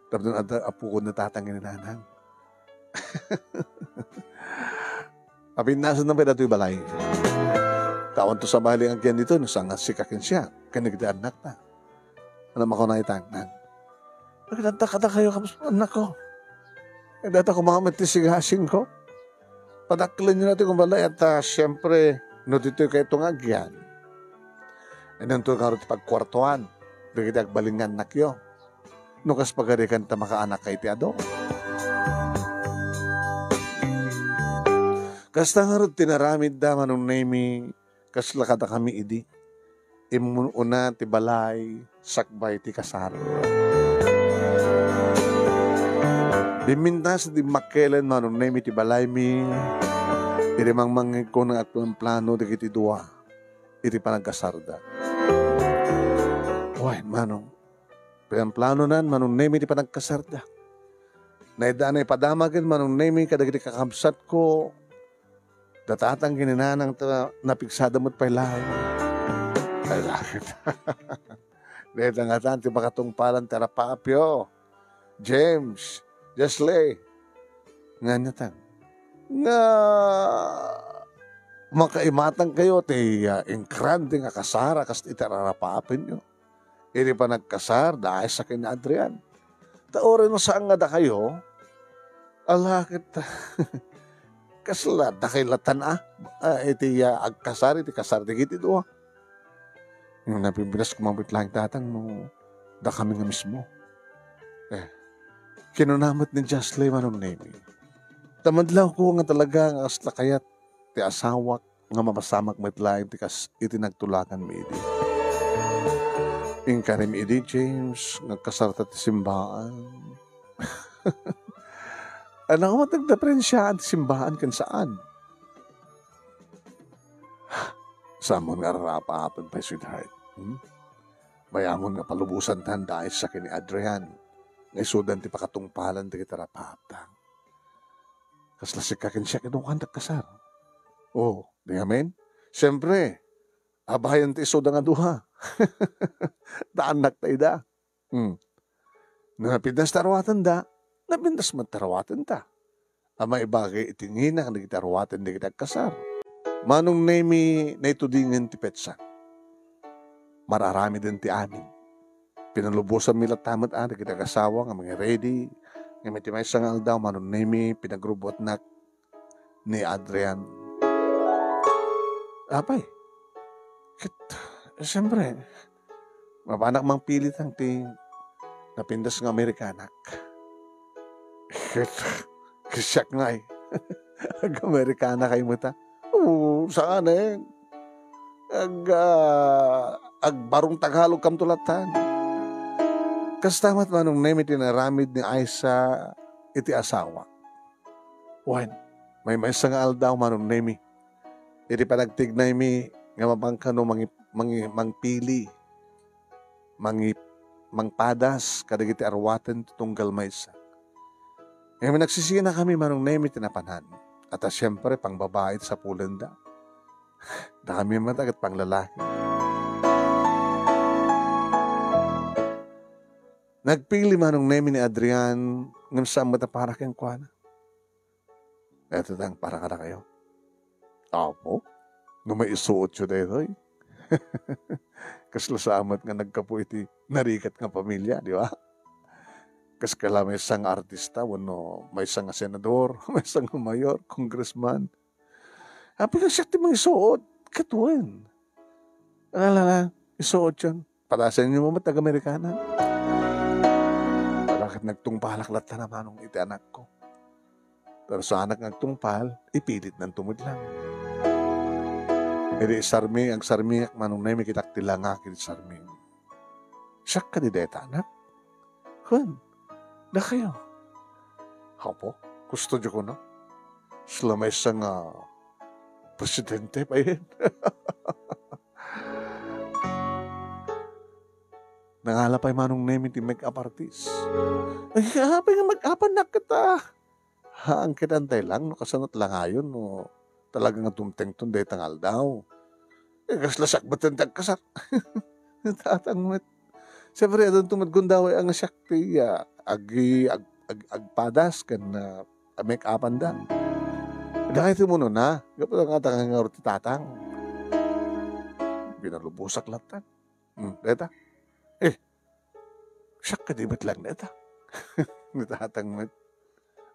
Tapno adda apukod na tatang ni nanang. Apinnasan na pay datoy balay. Tawan to sa bali ang kiyan dito, no saan nga sika ken siya. Kani kita anak na. Ano makuna itang, nan? Nagdadda kadakayo, anak ko. Nagdadda ko mga mati sigasing ko. Padaklen nyo na ti kumbalay at, ah, siyempre, no ditoy kayo itong agyan. Inanto nga ti pagkwartuan, dagiti agbalingan nakyo. No kas pagarikan ta makaanak kay ti ado. Kasta nga rod tinaramid da Manong Nemi, kasla kadakami idi. Immun-una ti balay, sakbay ti kasar. Bimmintas ti makkelen Manong Nemi ti balaymi, iti mangmangngegko nga agplanplano dagiti dua iti panagkasarda. Wen, Manong, planplanonan Manong Nemi ti panagkasarda. Naida-, naipadamagen Manong Nemi kadagiti kakabsatko, da tatang ken ni nanang ta napigsada met pay laeng. Ay, lakit. Dayta ngatan ti makatungpalan ti arapaapyo. James, Jesle, nga ania tan? Nga makaimatang kayo ti, ah, ingrande nga kasar a kas iti ararapaapenyo. Iti panagkasar, da Isaac ken ni Adrian. Ta uray no saan nga dakayo, ala ket, kasla dakay latan a, ah, iti, ah, agkasar, iti kasar dagiti dua. Nga napimpinas ko mabiit laeng tatang no dakami nga mismo. Eh, kinuna met ni Jocelyn Manong Nemi, ta madlawko nga talaga nga kasla kayat ti asawak nga mapasamak met laeng ti kas-, iti nagtulakanmi idi. Inkarimi idi, James, nga agkasarta ti simbaan. Ano nga met nagdiferensiaan ti simbaan ken saan? Saamon nga ararapaapen pay, sweetheart. Hmm? Mayamon nga palubosan tan da Isaac ken ni Adrian nga isudan ti pakatungpalan dagiti arapaapta. Kasla sika ken siak, idukan ti agkasar. Oh, di amin? Siempre, abayan ti isuda nga duha. Ta annak ta ida. Hmm. No napintas ta aruatenda, napintas met ta aruatenta. A maibagay iti nginak dagiti aruaten dagiti agkasar. Manong Nemi, naitudingen ti petsa. Mar-aramiden ti amin. Pinalubosanmi latta met a dagiti agasawa nga mangi-ready, ngem iti maysa nga aldaw, Manong Nemi, pinagrubuatnak ni Adrian. Apay, ket, siyempre, mapanak mangpili tan ti napintas nga Amerikanak. Ket, ket siak ngay. Ag-Amerikana kay met a. Oo, saan eh. Ag-, ah, agbarong Tagalog kamto latan. Kasta met Manong Nemi ti inaramid ni Aisa iti asawa. Wen, maymaysa nga aldaw, Manong Nemi, iti panagtignaymi nga mapan kano mangi-, mangi-, mangpili, mangi-, mangpadas kadagiti aruaten ti tunggal maysa. Ngem nagsisinakami, Manong Nemi, ti napanan. Ata, siempre, pangbabai ti sapulenda. Dakami met a ket panglalaki. Nagpili Manong Nemi ni Adrian, ngem saan met a para kenkuana. Eto tang para kadakayo. Apo, no maisuotyo daytoy. Kasla saan met nga naggapu iti narigat nga pamilia, di ba? Kas kala maysa nga artista, wenno maysa nga senador, maysa nga mayor, congressman. Apay nga siak ti mangisuot? Ket wen. Ala, ala, isuotyon. Padasenyo met ag-Amerikana. Ala ket nagtungpalak latta a manong iti anakko. Pero saanak nga agtungpal, ipilitnanto met lang. Idi isarmi, agsarmiak Manong Nemi, kitak ti langak iti sarmi. Siak kadi dayta, anak? Wen, dakayo. Apo, gusto diyo kuno? Sila maysa nga presidente pay. Nangala pay Manong Nemi ti make-up artist. Ay, apay nga make-upan nak kita. Haan ket antay lang no kasano ti langayon no talaga nga dumtengton dayta nga aldaw. Eh, kasla siak met ti agkasar. Tatang met. Siyempre, adunto met gundaway a nga siak ti, ah, agi-, ag-, ag-, agpadas ken, ah, make-upanda. Dayta ti umuna, gapu ta nga ngarud ti tatang. Binalubosak latta. Hmm, dayta. Eh, siak kadi met lang dayta. Ni tatang met.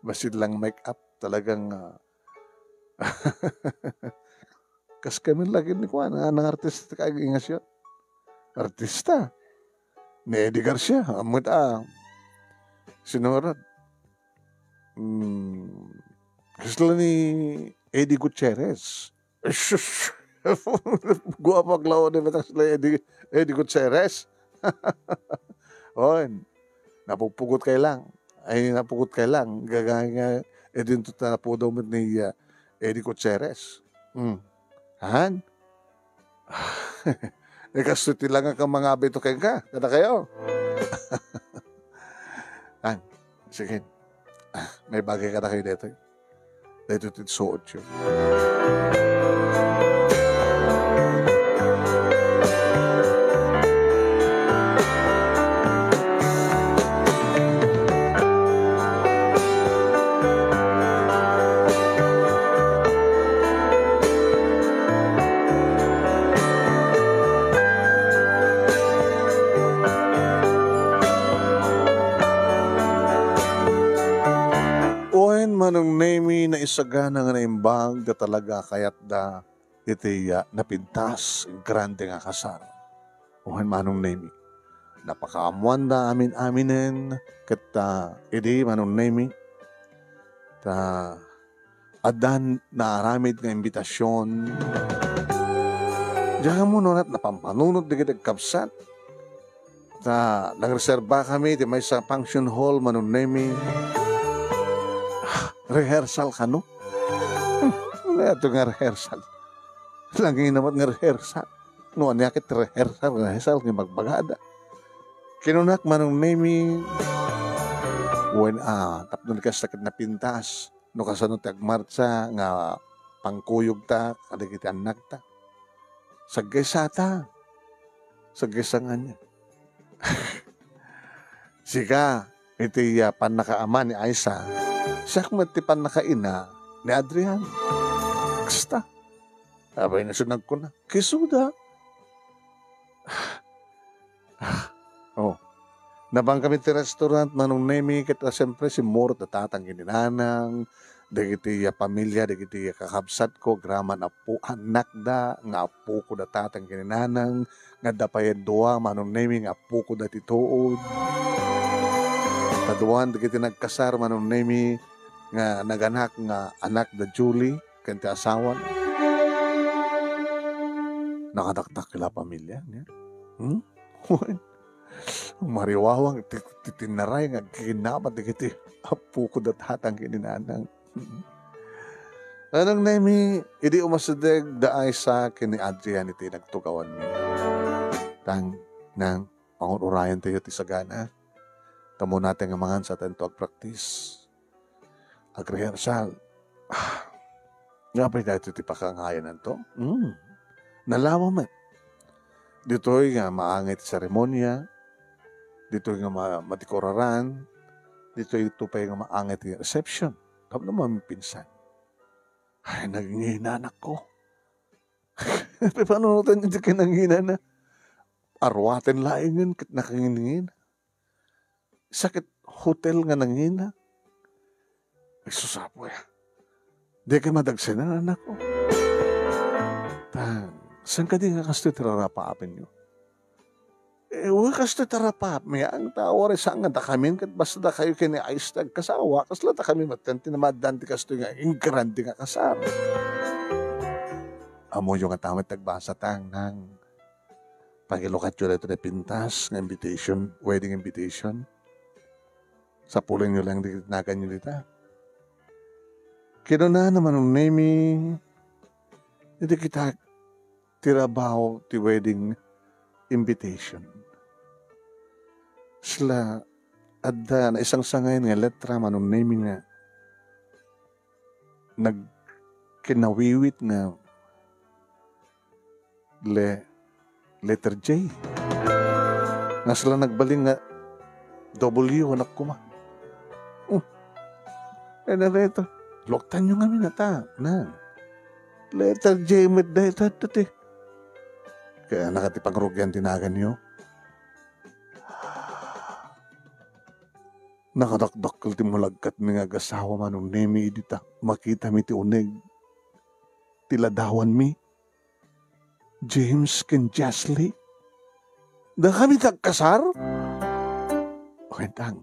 Bassit lang make-up, talagang, ah, kas kami lagi ni kuan, ah, nang artista ti kaingasyon. Artista. Ni Eddie Garcia, ammot, ah, sino ngarud? Hmm, kasla ni Eddie Gutierrez. Sus! Guapo ak laeng ni batak sila Eddie, Eddie Gutierrez. On, napugpugot kay lang. Ay, napugpugot kay lang. Gaga nga, eh, din to ta napudaw met ni, ah, Eddie Gutierrez. Hmm. Han? Eh, kastoy ti langak a mangabi to kenka, kadakayo. Han, sige. Ah, may bagay kadakayo daytoy. Daytoy ti suotyo. Wen, Manong Nemi, naisagana nga naimbag da talaga kayatda iti, ah, napintas, grande nga kasar. Wen, Manong Nemi, napakaammoanda amin-aminen ket, ah, idi, Manong Nemi, ta addan naaramid nga imbitasion. Diak ammo no napampanunot dagiti agkabsat. Ta nagreserba kami ti maysa function hall, Manong Nemi. Ah, rehearsal kano? Hmm, ania to nga rehearsal? Nangina met nga rehearsal. No ania ket rehearsal, rehearsal nga ibagbagada. Kinunak, Manong Nemi, wen, ah, tapno kasta ket napintas. No kasano ti agmartsa nga pangkuyogta kadagiti annakta. Saggaysata. Saggaysa nga ania? Sika, iti, ah, pannakaama ni Aisa, siak met ti pannakaina ni Adrian. Kasta. Apay nga isu nagkuna, kisuda. Oh. Napan kami ti restaurant, Manong Nemi, ket, ah, siyempre, simmurot da tatang ken ni nanang, dagiti, ah, pamilia, dagiti, ah, kakabsatko, agraman apo, annakda, nga apoko da tatang ken ni nanang, nga adda pay dua, Manong Nemi, nga apoko da ti tuod. Kaduan, dagiti nagkasar, Manong Nemi, nga naganak nga anak da Julie, ken ti asawan. Nakadakdakkel a pamilia, nia? Hmm? Mariwawang ti, ti tinnaray nga agkikinnabat dagiti apoko da tatang ken ni nanang. Manong Nemi, idi umasideg da Aisa ken ni Adrian iti nagtugawanmi. Tang, nang, pangur-urayentayo ti sagana. Tammo natay nga mangan sa tayo agpraktis. Agrehearsal. Ah, nga pay daytoy ti pakangayananto? Hmm. Nalawa met. Ditoy nga maangay ti seremonia, Ditoy nga ma-, madikoraran, ditoy ito pay nga maanget nga reception. Tapno mamipinsan. Ay, nangina, anakko. Paano natin hindi ka nangina na? Arwaten laengen ket nakangingina. Sakit hotel nga nangina. Ay, susapo ya. Di ka madagsenan, anakko. Tang, saan ka di nga kastoy ti rarapaapenyo? Eh, wa kastoy ti rarapaapen, ang tao, ari saan nga dakamin, ket basta dakayo ken ni Ais ti agkasawa, kasla dakami met ti namaddan ti kastoy nga ingrande nga kasar. Ammoyo nga ta met ti agbasa, tang, nang pangilukatyo daytoy a pintas nga invitation, wedding invitation. Sapulenyo lang di naganyo dita. Kinuna ni Manong Nemi, "Iti kita ti rabaw ti wedding invitation." Sila adda naisangsangayan nga letra, Manong Nemi, nga nagkinawiwit nga le-, letter J. Nga sila nagbalin nga W, anak ko ma. Hmm. Eh, na dayta. Luktanyo ngamin ata, na. Letter J met dayta, ito ti. Kaya nakati pangrugian ti naganyo. Nakadakdakkel ti malagkatmi nga agasawa, Manong Nemi, idi ta makitami ti uneg ti ladawanmi, James ken Jesly. Dakami ti agkasar? O, entang,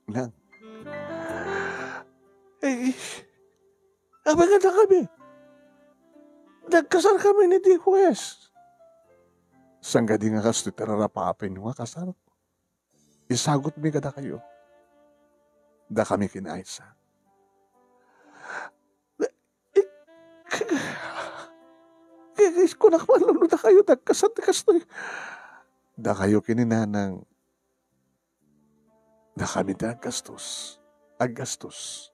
lang. Eh, abay nga dakami. Nagkasar kami ni di huwes. Saan kadi nga kastoy ti rarapaapenyo nga kasar? Isagutmi kadakayo. Dakami ken Aiza. Kunak man no dakayo ti agkasar ti kastoy. Dakayo ken ni nanang. Dakami ti aggastos. Aggastos.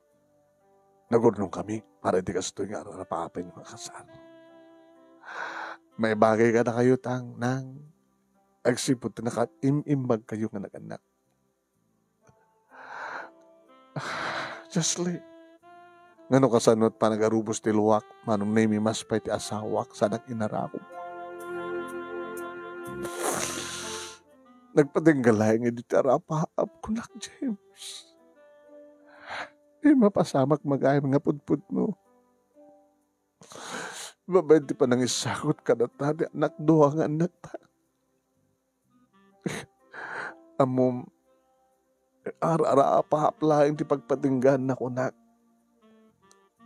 Nagurnong kami para iti kastoy nga rarapaapen nga kasar. Maibagay kadakayo, tang, nang, agsipud ta nakaim-imbag kayo nga nag-annak. Jesly, ngano kasano ti panagarubos ti luak, Manong Nemi, mas pay ti asawak, saanak inarakom. Nagpatingga laeng idi ti arapaap, kunak, James. Di mapasamak magayam nga pudpudno. Babaen ti panangisagut kadata ti annak, dua nga annakta. Ammom, ar-, arapaap laeng ti pagpatinggaanna, kunak.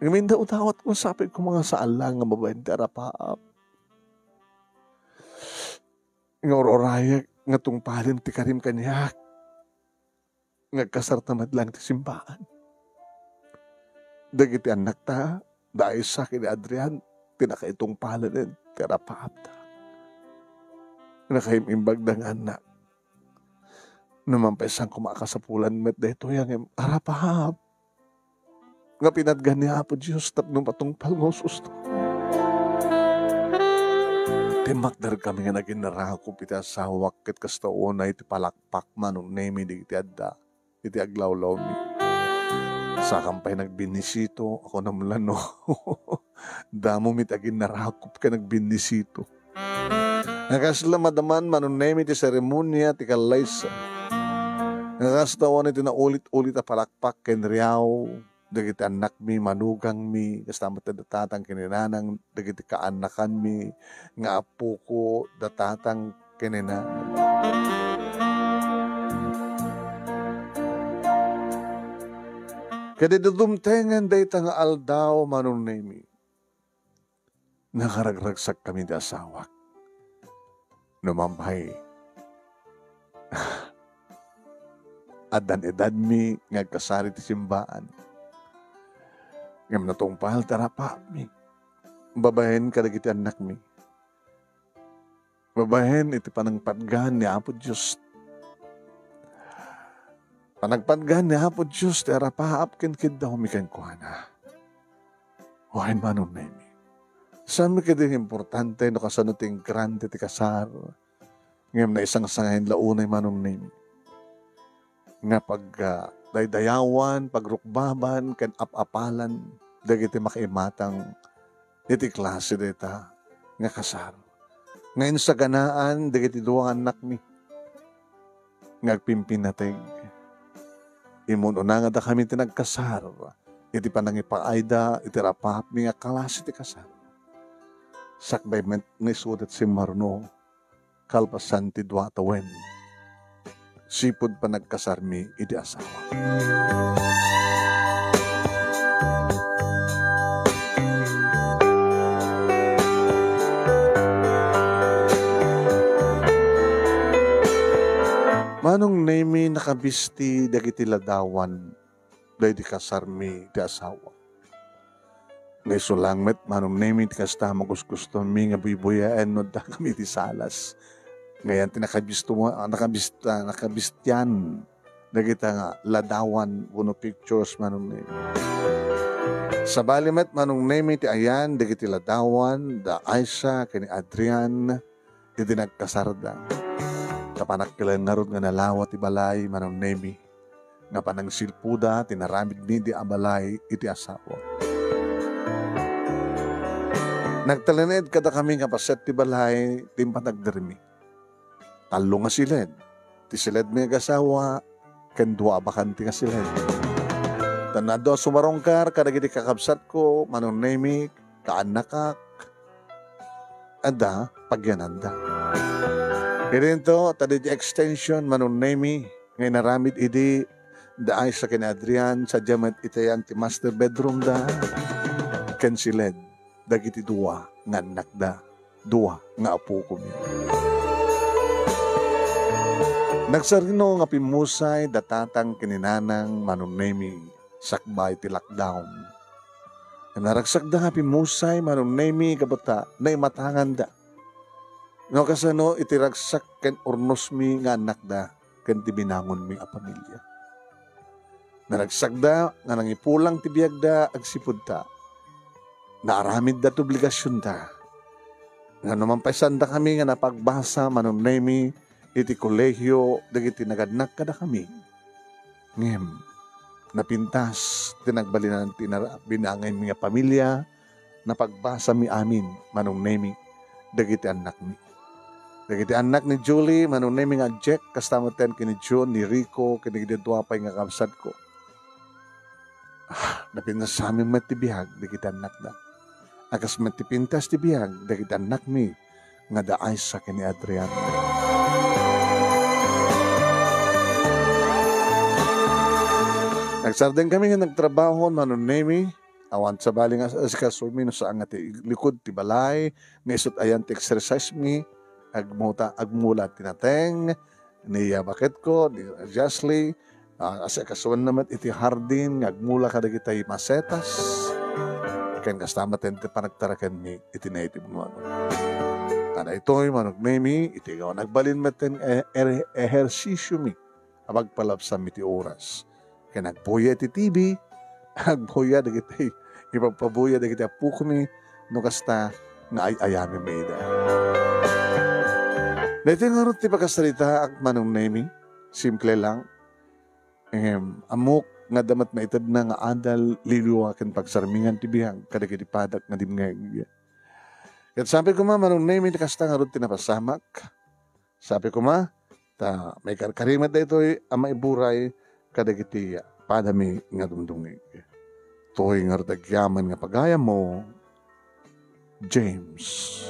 Ngem indaw dawat kung sapay ko nga saan lang nga babaen ti arapaap. Nga ur-urayak nga tungpalen ti karim kaniak. Nga agkasarta met laeng ti simbaan. Dagiti annakta, da Aiza ken ni Adrian, ti nakaitungpalanen ti arapaapda. Nakaim-imbagda nga annak. No man pay saan koma a kasapulan met daytoy, ngem arapaap nga pinatgan ni Apo Dios tapno matungpal nga ususto. Timmakder kami nga naginnarakop iti asawak ket kasta unay ti palakpak, Manong Nemi, dagiti adda iti aglawlawmi. Saan pay nagbinnisito, akunam la no. Damo met aginnarakop ken nagbinnisito. Nga kasla madaman, Manong Nemi, ti seremonia ti kallaysa. Nga kasta unay ti naulit-ulit a palakpak ken riaw dagiti annakmi, manugangmi, kasta met ti tatang ken ni nanang, dagiti kaannakanmi nga apoko, da tatang ken ni nanang. Ket idi dumtengen dayta nga aldaw, Manong Nemi, nakaragragsakkami ti asawak. No man pay, addan edadmi nga agkasar iti simbaan. Ngem natungpal ti arapaapmi babaen kadagiti annakmi. Babaen iti panangpatgan ni Apo Dios. Panagpatgan ni Apo Dios ti arapaap ken kiddawmi kenkuana. Wen, Manong Nemi. Saanmi kadi nga importante no kasano ti ingrande ti kasar, ngem naisangsangayan la unay, Manong Nemi. nga pag, ah, daydayawan, pagrukbaban, ken ap-apalan dagiti makaimatang iti klase dayta nga kasar nga insaganaan dagiti dua nga annakmi nga agpimpinnateg. Immun-una nga dakami ti nagkasar iti panangipaayda iti rapapmi nga klase ti kasar. Sakbay met nga isudat simmarno kalpasan ti dua a tawen, sipud panagkasarmi iti asawa. Manong Nemi, nakabisti dagiti ladawan daydi kasarmi ti asawa. Nga isu lang met, Manong Nemi, ti kasta, magugustomi nga buybuyaen no dakami ti salas. Ngayan ti nakabisto-, nakabista-, nakabistian dagita nga ladawan wenno pictures, Manong Nemi. Sabali met, Manong Nemi, ti ayan dagiti ladawan da Aisa ken ni Adrian iti nagkasarda. Ta panagkelen ngarud nga nalawa ti balay, Manong Nemi, nga panangsilpuda ti naramidmi idi a balay iti asawa. Nagtalinaed kadakami nga paset ti balay ti impanagdermi. Tallo nga siled. Ti siledmi nga agasawa ken dua a bakante nga siled. Tan adda sumarungkar kadagiti kakabsatko, Manong Nemi, kaannakak, adda pagyananda. Idinto, ta daydi extension, Manong Nemi, nga inaramid idi da Aisa ken Adrian, sadiay met itayan ti master bedroom da ken siled dagiti dua nga annakda, dua nga apokomi. Nagsarino nga pimmusay da tatang ken ni nanang, Manong Nemi, sakbay ti lockdown. Naragsakda nga pimmusay, Manong Nemi, gapu ta naimatanganda. No kasano iti ragsak ken urnosmi nga annakda ken ti binangonmi a pamilia. Naragsakda nga nangipulang ti biagda agsipud ta naaramidda ti obligasionda. Ngem no mampaisandakami nga napagbasa, Manong Nemi, iti kolehio dagiti nagannak kadakami, ngem napintas ti nagbalinan ti nara-, binangaymi nga pamilia, napagbasami amin, Manong Nemi, dagiti annakmi. Dagiti annak ni Julie, Manong Nemi, nga ajjek, kasta met ken ni June, ni Rico, ken dagiti dua pay nga kabsatko. Ah, napinsami met ti biag dagiti annakda. A kas met ti pintas ti biag dagiti annakmi nga da Aisa ken ni Adrian. Nagsardengkami nga nagtrabaho, Manong Nemi, awan sabali nga asikasomi no saan nga ti likud ti balay, nga isut ayan ti exercise mi, agmuta-, agmula ti nateng, ni, ah, baketko, ni Jasly, ah, asikasoenna met iti hardin nga agmula kadagiti masetas, ken kasta met ti panagtarakenmi iti native nga anu. Daytoy, Manong Nemi, iti nga nagbalin met ti e-, e-, ehersisiomi a pagpalabsam iti oras. Ken agbuya iti T V, agbuya dagiti, ipagpabuya dagiti appokomi, no kasta nga ay-ayami ida. Daytoy ngarud ti pakasaritaak, Manong Nemi, simple lang. Em, ammok nga adda met maitedna nga adal, liwliwa ken pagsarmingan ti biag kadagiti padak nga dimngeg. Ket sapay koma, Manong Nemi, ti kasta ngarud ti napasamak. Sapay koma, ta maikarkari met daytoy a maiburay kadagiti padami nga dumdumngeg. Toy ngarud agyaman nga pagayammo, James.